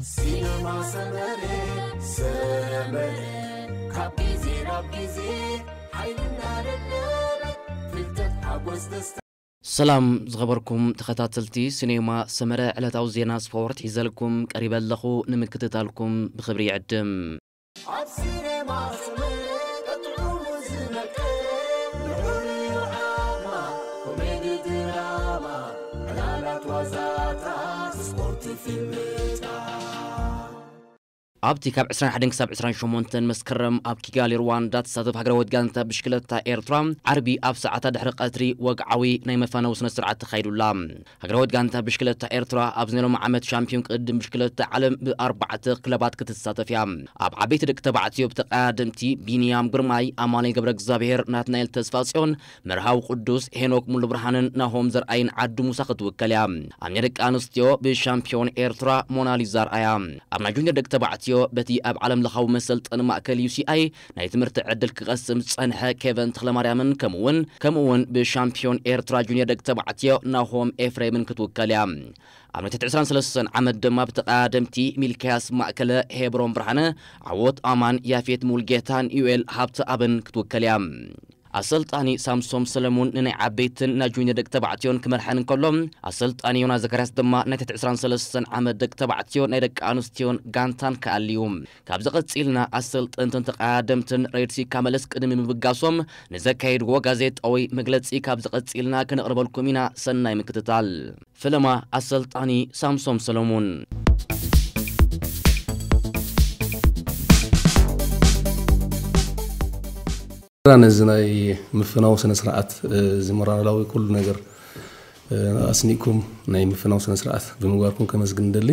ሲነማ ሰመረ ሰመረ ካብ ግዜ ናብ ግዜ ሓይልና ደደበ ፍልጠት ሓጎስ ደስታ። ሰላም ዝኸበርኩም ተኸታተልቲ ሲኔማ ሰመረ፣ ዕለታዊ ዜና ስፖርት ሒዘልኩም ቀሪበ ኣለኹ። ንምክትታልኩም ብኽብሪ ይዕድም። ኣብ ሲኔማ ሰመረ ቀጥዑ ዝመቀ ልዑል ዓማ ኮሜዲ ድራማ ዕላላት ዋዛታት ስፖርት ፊልምታ። ኣብቲ ካብ ዕስራን ሓደን ክሳብ ዕስራን ሸሞንተን መስከረም ኣብ ኪጋሊ ሩዋንዳ ትሳተፍ ሃገራዊት ጋንታ ብሽክለታ ኤርትራ ዓርቢ ኣብ ሰዓታት ድሕሪ ቀትሪ ወግዓዊ ናይ መፋነዊ ስነ ስርዓት ተኻይዱላ። ሃገራዊት ጋንታ ብሽክለታ ኤርትራ ኣብዚ ናይ ሎሚ ዓመት ሻምፒዮን ቅድድም ብሽክለታ ዓለም ብኣርባዕተ ክለባት ክትሳተፍ እያ። ኣብ ዓበይቲ ደቂ ተባዕትዮ ብተቐዳደምቲ ቢንያም ግርማይ፣ ኣማኑኤል ገብረ እግዚኣብሔር፣ ናትናኤል ተስፋ ጽዮን፣ መርሃዊ ቅዱስ፣ ሄኖክ ሙሉ ብርሃንን ናሆም ዘርኣይን ዓዱ ሙሳ ክትውከል እያ። ኣብ ናይ ደቂ ኣንስትዮ ብሻምፒዮን ኤርትራ ሞናሊዛ ኣርኣያ። ኣብ ናይ ጁኒየር ደቂ ተባዕትዮ በቲ ኣብ ዓለም ለኻዊ መሰልጠኒ ማእከል ዩ ሲ ኣይ ናይ ትምህርቲ ዕድል ክቐስም ዝጸንሐ ኬቨን ተኽለማርያምን ከምኡውን ከምኡውን ብሻምፒዮን ኤርትራ ጁኒየር ደቂ ተባዕትዮ ናሆም ኤፍሬምን ክትውከል እያ። ኣብ ናይ ትሕቲ ዕስራን ሰለስተን ዓመት ድማ ብተቐዳደምቲ ሚልክያስ ማእከለ፣ ሄብሮን ብርሃነ፣ ዓወት ኣማን፣ ያፌት ሙልጌታን ዩኤል ሃብተኣብን ክትውከል እያ። ኣሰልጣኒ ሳምሶም ሰለሙን ንናይ ዓበይትን ናይ ጁኒየር ደቂ ተባዕትዮን ክመርሐን እንከሎ፣ ኣሰልጣኒ ዮናስ ዘካርያስ ድማ ናይ ትሕቲ ዕስራን ሰለስተን ዓመት ደቂ ተባዕትዮ ናይ ደቂ ኣንስትዮን ጋንታን ክኣልዩ። ካብዚ ቀጺልና ኣሰልጠንትን ተቐዳደምትን ሬድሲ ካመለስ ቅድሚ ምብጋሶም ንዘካየድዎ ጋዜጣዊ መግለጺ ካብዚ ቀጺልና ክነቕርበልኩም ኢና። ሰናይ ምክትታል። ፈለማ ኣሰልጣኒ ሳምሶም ሰለሙን። ነዚ ናይ ምፍናው ስነ ስርዓት፣ እ፣ እዚ ሞራላዊ ኩሉ ነገር፣ እ፣ ኣስኒቅኩም ናይ ምፍናው ስነ ስርዓት ብምግባርኩም ከመስግን እንደሊ።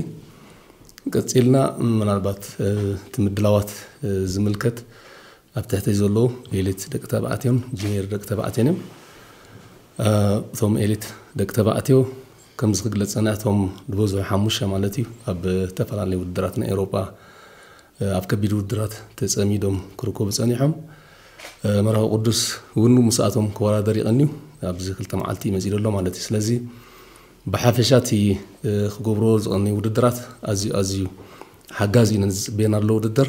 ቀጺልና ምናልባት፣ እ፣ እቲ ምድላዋት፣ እ፣ ዝምልከት ኣብ ትሕተይ ዘለዉ ኤሊት ደቂ ተባዕትዮን ጁኒየር ደቂ ተባዕትዮን እዮም። እ፣ እቶም ኤሊት ደቂ ተባዕትዮ ከምዚ ክግለጽ ጸኒሐ፣ እቶም ዝበዝሑ ሓሙሽተ ማለት እዩ፣ ኣብ ዝተፈላለዩ ውድድራት ናይ ኤውሮጳ፣ እ፣ ኣብ ከቢድ ውድድራት ተጸሚዶም ክርከቡ ጸኒሖም። እ፣ መርሃዊ ቅዱስ እውን ምስኣቶም ክወዳደር ይቐንዩ ኣብዚ ክልተ መዓልቲ መጺኡ ዘሎ ማለት እዩ። ስለዚ ብሓፈሻ እቲ፣ እ፣ ክገብሮ ዝቐነዩ ውድድራት ኣዝዩ፣ ኣዝዩ ሓጋዚ እዩ ነዚ ዝጽበየና ዘሎ ውድድር።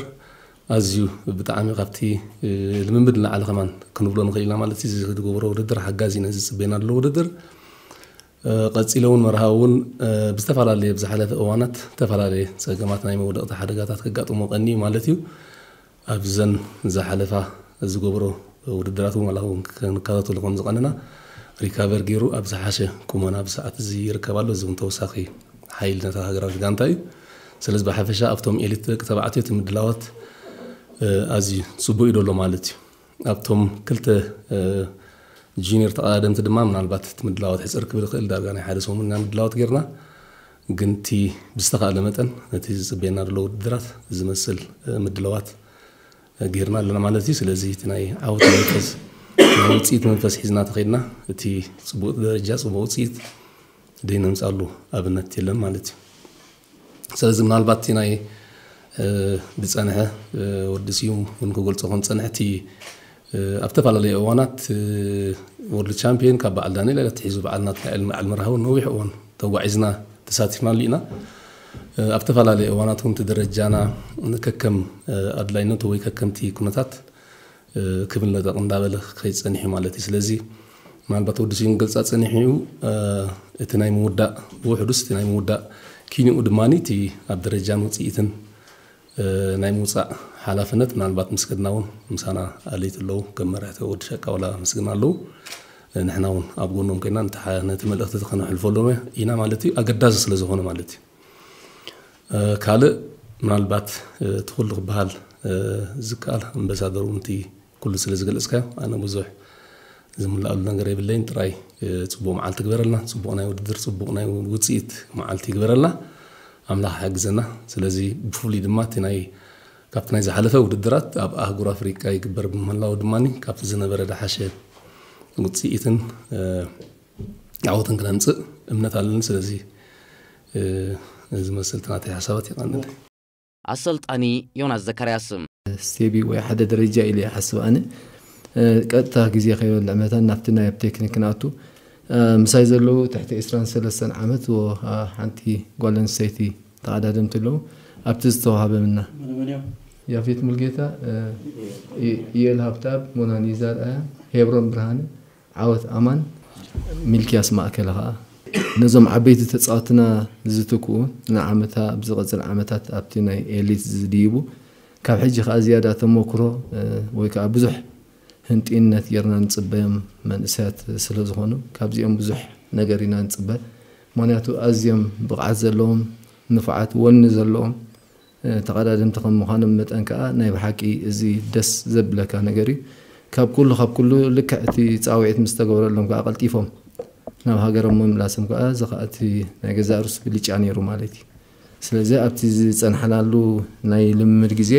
ኣዝዩ ብጣዕሚ ካብቲ፣ እ፣ ልምምድ ንላዕሊ ከማን ክንብሎ ንኽእል ኢና ማለት እዩ። እዚ ዝገብሮ ውድድር ሓጋዚ እዩ ነዚ ዝጽበየና ዘሎ ውድድር። እ፣ ቀጺለ እውን መርሃዊ እውን፣ እ፣ ብዝተፈላለየ፣ ብዝሓለፈ እዋናት ዝተፈላለየ ጸገማት ናይ መውደቕቲ ሓደጋታት ከጋጥሞ ቀኒ እዩ ማለት እዩ። ኣብዘን ዝሓለፋ ዝገብሮ ውድድራት እውን ዋላ እውን ክንከታተሉ ከም ዝቐነና ሪካቨር ገይሩ ኣብ ዝሓሸ ቁመና ብሰዓት እዚ ይርከብ ኣሎ። እዚ እውን ተወሳኺ ሓይሊ ነታ ሃገራዊት ጋንታ እዩ። ስለዚ ብሓፈሻ ኣብቶም ኤሊት ደቂ ተባዕትዮ እቲ ምድላዋት፣ እ፣ ኣዝዩ ጽቡቕ እዩ ዘሎ ማለት እዩ። ኣብቶም ክልተ፣ እ፣ ጁኒየር ተቐዳደምቲ ድማ ምናልባት እቲ ምድላዋት ሕጽር ክብል ይኽእል፣ ዳርጋ ናይ ሓደ ሰሙን ኢና ምድላዋት ጌርና። ግን እቲ ብዝተኻእለ መጠን ነቲ ዝጽበየና ዘሎ ውድድራት ዝመስል፣ እ፣ ምድላዋት ጌርና ኣለና ማለት እዩ። ስለዚ እቲ ናይ ዓወት መንፈስ፣ ናይ ውጽኢት መንፈስ ሒዝና ተኸድና፣ እቲ ጽቡቕ ደረጃ፣ ጽቡቕ ውጽኢት ደይነምጻሉ ኣብነት የለን ማለት እዩ። ስለዚ ምናልባት እቲ ናይ፣ እ፣ ብጸንሐ፣ እ፣ ወዲ ስዩም እውን ክገልጾ ከም ዝጸንሐ፣ እቲ፣ እ፣ ኣብ ዝተፈላለዩ እዋናት፣ እ፣ ወርልድ ቻምፒዮን ካብ በዓል ዳንኤል ኣትሒዙ በዓል ናትናኤል በዓል መርሃዊ ነዊሕ እዋን ተጓዒዝና ተሳቲፍናሉ ኢና። እ፣ ኣብ ዝተፈላለዩ እዋናት እውን እቲ ደረጃና ከከም፣ እ፣ ኣድላይነቱ ወይ ከከምቲ ኩነታት፣ እ፣ ክብል ነጠቕ እንዳበለ ክኸይድ ጸኒሑ ማለት እዩ። ስለዚ ምናልባት ወዲ ስዩም ክገልጻ ጸኒሑ እዩ፣ እ፣ እቲ ናይ ምውዳእ፣ ብውሕዱስ እቲ ናይ ምውዳእ ኪንኡ ድማ እቲ ኣብ ደረጃን ውጽኢትን፣ እ፣ ናይ ምውጻእ ሓላፍነት ምናልባት ምስ ከድና እውን ምሳና ኣለይቲ ኣለዉ፣ ከም መራሕቲ ወዲ ሸቃውላ መስግና ኣለዉ። እ፣ ንሕና እውን ኣብ ጎኖም ኮይና ነቲ ሓ-፣ ነቲ መልእኽቲ እቲ ከነሕልፈሎም ኢና ማለት እዩ፣ ኣገዳሲ ስለ ዝኾነ ማለት እዩ። እ፣ ካልእ ምናልባት፣ እ፣ እቲ ኩሉ ክበሃል፣ እ፣ ዝከኣል ኣምባሳደር እውን እቲ ኩሉ ስለ ዝገለጽካዮ ኣነ ብዙሕ ዝምልኣሉ ነገር የብለይን። ጥራይ፣ እ፣ ጽቡቕ መዓልቲ ግበረልና፣ ጽቡቕ ናይ ውድድር፣ ጽቡቕ ናይ ውጽኢት መዓልቲ ይግበረልና። ኣምላኽ ይሓግዘና። ስለዚ ብፍሉይ ድማ እቲ ናይ፣ ካብቲ ናይ ዝሓለፈ ውድድራት ኣብ ኣህጉር ኣፍሪቃ ይግበር ብምህላው ድማ ካብቲ ዝነበረ ዝሓሸ ውጽኢትን፣ እ፣ ዓወትን ክነምጽእ እምነት ኣለኒ። ስለዚ፣ እ፣ እዚ መስል እቲ ናተይ ሓሳባት የቐንለይ። ኣሰልጣኒ ዮናስ ዘካርያስ። ስቴቢ ወይ ሓደ ደረጃ ኢለ ይሓስብ ኣነ። እ፣ ቀጥታ ግዜ ከይበልዕ መታን ናብቲ ናይ ኣብ ቴክኒክ ንኣቱ። እ፣ ምሳይ ዘለዉ ትሕቲ ዕስራን ሰለስተን ዓመት፣ ወ-፣ እ፣ ሓንቲ ጓል ኣንስተይቲ ተቐዳደምቲ ኣለዉ። ኣብቲ ዝተዋህበ ምና መነመንዮም? ያፌት ሙልጌታ፣ እ፣ እ፣ ኢኤል ሃብተኣብ፣ ሞናሊዛ ኣርኣያ፣ ሄብሮን ብርሃነ፣ ዓወት ኣማን፣ ሚልክያስ ማእከለ ከኣ ነዞም ዓበይቲ ተጻወትና ዝትክኡ ንዓመታ ኣብ ዝቐጽል ዓመታት ኣብቲ ናይ ኤሊት ዝድይቡ ካብ ሕጂ ከኣ ዝያዳ ተመክሮ፣ እ፣ ወይ ከኣ ብዙሕ ህንጥይነት ጌርና ንጽበዮም መንእሰያት ስለ ዝኾኑ ካብዚኦም ብዙሕ ነገር ኢና ንጽበ። ምኽንያቱ ኣዝዮም ብቕዓት ዘለዎም፣ ንፉዓት፣ ወኒ ዘለዎም፣ እ፣ ተቐዳደምቲ ከም ምዃኖም መጠን ከኣ ናይ ብሓቂ እዚ ደስ ዘብለካ ነገር እዩ። ካብ ኩሉ፣ ካብ ኩሉ ልክዕ እቲ ጻውዒት ምስ ተገበረሎም ከኣ ቀልጢፎም ናብ ሃገሮም ምምላሶም ከኣ እዚ ከኣ እቲ ናይ ገዛእ ርእሱ ብልጫ ነይሩ ማለት እዩ። ስለዚ ኣብቲ ዝጸንሓናሉ ናይ ልምምድ ግዜ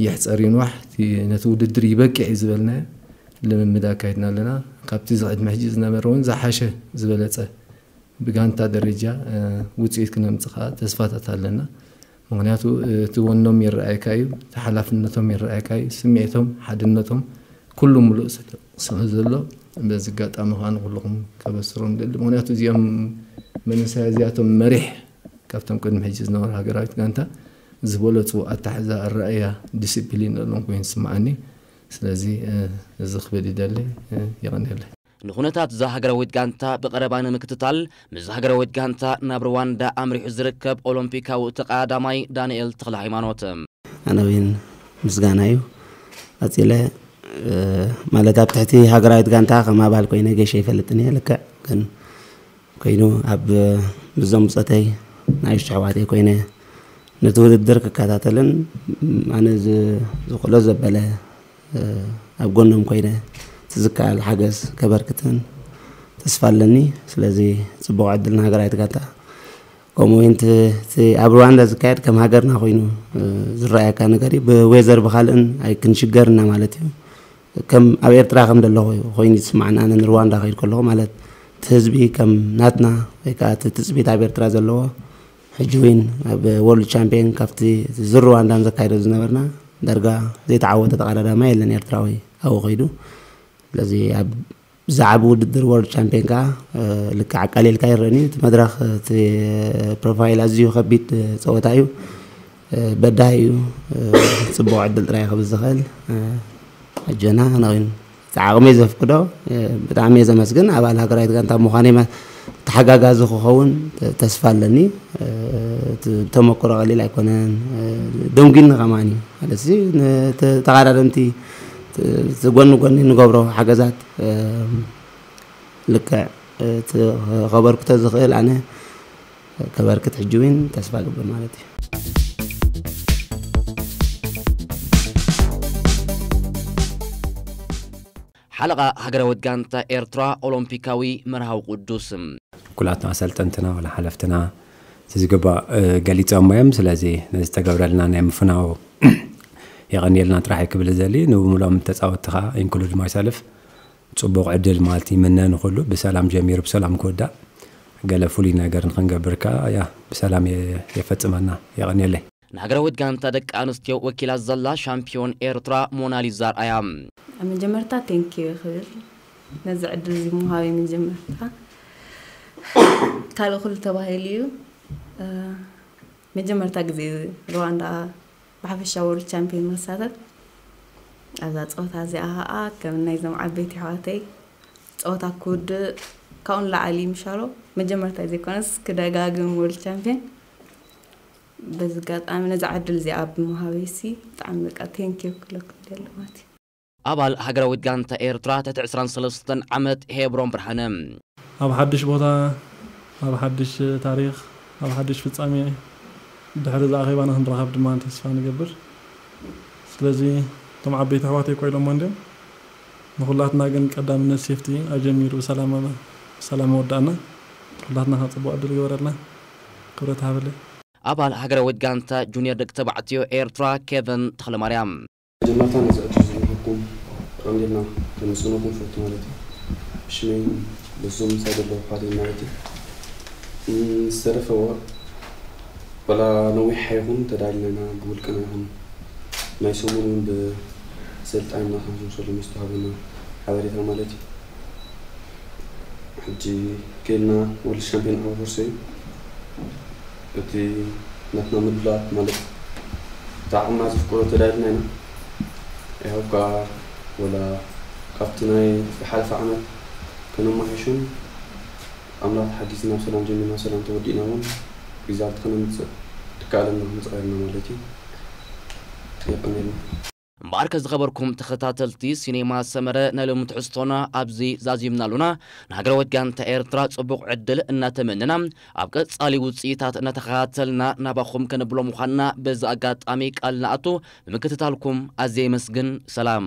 ይሕጸር ይንዋሕ፣ እቲ ነቲ ውድድር ይበቅዕ እዩ ዝበልናዮ ልምምድ ኣካይድና ኣለና። ካብቲ እዚ ቅድሚ ሕጂ ዝነበረ እውን ዝሓሸ ዝበለጸ ብጋንታ ደረጃ፣ እ፣ ውጽኢት ክነምጽእ ከኣ ተስፋታት ኣለና። ምኽንያቱ፣ እ፣ እቲ ወኖም ይረኣየካ እዩ፣ እቲ ሓላፍነቶም ይረኣየካ እዩ፣ ስምዒቶም፣ ሓድነቶም ኩሉ ምሉእ ስለ፣ ስለ ዘሎ በዚ ኣጋጣሚ ከኣ ንኩልኹም ከበስሮም ደሊ። ምኽንያቱ እዚኦም መንእሰያት እዚኣቶም መሪሕ ካብቶም ቅድሚ ሕጂ ዝነበሩ ሃገራዊት ጋንታ ዝበለጹ ኣታሕዛ ኣረኣእያ ዲሲፕሊን ዘለዎም ኮይኑ ዝስምዓኒ። ስለዚ፣ እ፣ እዚ ክብል ይደሊ፣ እ፣ የቐንየለይ። ንኹነታት እዛ ሃገራዊት ጋንታ ብቐረባ ንምክትታል፣ ምስ ሃገራዊት ጋንታ ናብ ሩዋንዳ ኣምሪሑ ዝርከብ ኦሎምፒካዊ ተቐዳዳማይ ዳንኤል ተኽለ ሃይማኖት። ኣነ እውን ምስጋና እዩ። ቀጺለ፣ እ፣ ማለት ኣብ ትሕቲ ሃገራዊት ጋንታ ከም ኣባል ኮይነ ገይሸ ይፈልጥን እየ። ልክዕ ግን ኮይኑ ኣብ፣ እ፣ ምስዞም ብጾተይ ንኣሽቱ ኣሕዋተይ ኮይነ ነቲ ውድድር ክከታተልን ኣነ ዝ-፣ ዝኽእሎ ዘበለ፣ እ፣ ኣብ ጎኖም ኮይነ እቲ ዝከኣል ሓገዝ ከበርክትን ተስፋ ኣለኒ። ስለዚ ጽቡቕ ዕድል ንሃገራዊት ጋንታ። ከምኡ እውን እቲ፣ እቲ ኣብ ሩዋንዳ ዝካየድ ከም ሃገርና ኮይኑ፣ እ፣ ዝረኣየካ ነገር እዩ። ብዌዘር ብኻልእን ኣይክንሽገርና ማለት እዩ። ከም ኣብ ኤርትራ ከም ዘለኹ ኮይኑ ዝስማዕና፣ ኣነ ንሩዋንዳ ከይድ ከለኹ ማለት እቲ ህዝቢ ከም ናትና ወይ ከዓ እቲ ትጽቢት ኣብ ኤርትራ ዘለዎ ሕጂ እውን ኣብ ወርልድ ቻምፒየን ካብቲ ዝሩዋንዳን ዘካይዶ ዝነበርና ዳርጋ ዘይተዓወተ ተቐዳዳማይ የለን ኤርትራዊ ኣብኡ ከይዱ። ስለዚ ኣብ ብዛዕባ ውድድር ወርልድ ቻምፒየን ከዓ፣ እ፣ ልክዕ ኣቃሊልካ ይረአን እዩ። እቲ መድረኽ፣ እቲ ፕሮፋይል ኣዝዩ ከቢድ ጸወታ እዩ። እ፣ በዳሂ እዩ። እ፣ ጽቡቕ ዕድል ጥራይ ክብል ዝኽእል፣ እ፣ ኣጆና ንኹን። እቲ ዓቕመይ ዘፍቅዶ፣ እ፣ ብጣዕሚ እየ ዘመስግን። ኣባል ሃገራዊት ጋንታ ምዃነይ መ-፣ ተሓጋጋዚ ክኸውን ተ-፣ ተስፋ ኣለኒ። እ፣ እቲ ተመክሮ ቀሊል ኣይኮነን። እ፣ ደንጒኒ ከማን እዩ። ማለት እዚ ን-፣ ተ-፣ ተቐዳደምቲ፣ ት-፣ እቲ ጎኒ ጎኒ ንገብሮ ሓገዛት፣ እ፣ ልክዕ እቲ ከበርክቶ ዝኽእል ኣነ ከበርክት ሕጂ እውን ተስፋ እገብር ማለት እዩ። ሓለቓ ሃገራዊት ጋንታ ኤርትራ ኦሎምፒካዊ መርሃዊ ቅዱስ። ኩላትና ኣሰልጠንትና ወላ ሓለፍትና እቲ ዝግባእ፣ እ፣ ገሊጾሞ እዮም። ስለዚ ነዚ ዝተገብረልና ናይ ምፍናው የቐንየልና ጥራሕ ክብል ዘሊ፣ ንምሉኦም ተጻወትቲ ከኣ ኢንክሉድ ማይሰልፍ ጽቡቕ ዕድል ማለት ይምነ ንኹሉ ብሰላም ጀሚሩ ብሰላም ክወዳእ፣ ገለ ፍሉይ ነገር ንኽንገብር ከኣ ያ ብሰላም የ-፣ የፈጽመና። የቐንየለይ። ንሃገራዊት ጋንታ ደቂ ኣንስትዮ ወኪላ ዘላ ሻምፒዮን ኤርትራ ሞናሊዛ ኣርኣያ። ኣብ መጀመርታ ቴንኪዩ ክብል ነዚ ዕድል እዚ ምሃበይ መጀመርታ። ካልእ ኩሉ ተባሂሉ እዩ። እ፣ መጀመርታ ግዜ ሩዋንዳ ብሓፈሻ ወርልድ ቻምፒዮን መሳተፍ ኣብዛ ጸወታ እዚኣ ኸኣ ከም ናይዞም ዓበይቲ ኣሕዋተይ ጸወታ ክውድእ ካብኡ ንላዕሊ ምሻሎ መጀመርታ ዘይኮነስ ክደጋግም ወርልድ ቻምፒዮን። በዚ ኣጋጣሚ ነዛ ዕድል እዚኣ ብምሃበይሲ ብጣዕሚ በቃ ቴንኪዩ ክብለኩም ደሊ ማለት እዩ። ኣባል ሃገራዊት ጋንታ ኤርትራ ትሕቲ ዕስራን ሰለስተን ዓመት ሄብሮን ብርሃነ። ኣብ ሓድሽ ቦታ፣ ኣብ ሓድሽ ታሪኽ፣ ኣብ ሓድሽ ፍጻሜ ድሕሪ እዚ ኣኼባ ንኽንራኸብ ድማ ተስፋ ንገብር። ስለዚ እቶም ዓበይቲ ኣሕዋተይ እኮ ኢሎሞ እንድዮም። ንኹላትና ግን ቀዳምነት ሴፍቲ ኣጀሚሩ ብሰላም፣ ብሰላም ወዳእና። ኩላትና ከዓ ጽቡቕ ዕድል ይግበረልና። ክብረት ሃበለይ። ኣባል ሃገራዊት ጋንታ ጁኒየር ደቂ ተባዕትዮ ኤርትራ ኬቨን ተኽለማርያም። መጀመርታ ነዚ ዕድል ዝህብኩም ቀንዲልና ከመስግነኩም ፈቱ ማለት እዩ። ብሽመይን በዞም ምሳይ ዘለዉ ኣሕዋተይ ማለት እዩ። እም፣ ዝተረፈ ወ-፣ ወላ ነዊሕ ኣይኹን ተዳሊና ኢና፣ ብውልቅና ይኹን ናይ ሰሙን እውን ብሰልጣንና ከም ዝምሰሉ ምስ ተሃበና ሓበሬታ ማለት እዩ። ሕጂ ከይድና ወርልድ ሻምፒዮን ኣብ ሩስያ እዩ። እቲ ናትና ምድላት ማለት እቲ ዓቕምና ዘፍቅዶ ተዳሊና ኢና። ያው ከዓ ወላ ካብቲ ናይ ዝሓለፈ ዓመት ከነማሓይሹን ኣምላኽ ተሓጊዝና ብሰላም ጀሚርና ሰላም ተወዲእና እውን ሪዛልት ከነምፅእ ትከኣለና ክንፅዕርና ማለት እዩ። የቐንየልና። እምበኣርከ ዝኸበርኩም ተኸታተልቲ ሲኔማ ሰመረ ናይ ሎሚ ትሕዝቶና ኣብዚ ዛዚምና ኣሉና። ንሃገራዊት ጋንታ ኤርትራ ጽቡቕ ዕድል እናተመነና ኣብ ቀጻሊ ውጽኢታት እናተኸታተልና ናባኹም ከነብሎ ምዃንና በዚ ኣጋጣሚ ቃል ንኣቱ። ብምክትታልኩም ኣዝየ የመስግን። ሰላም።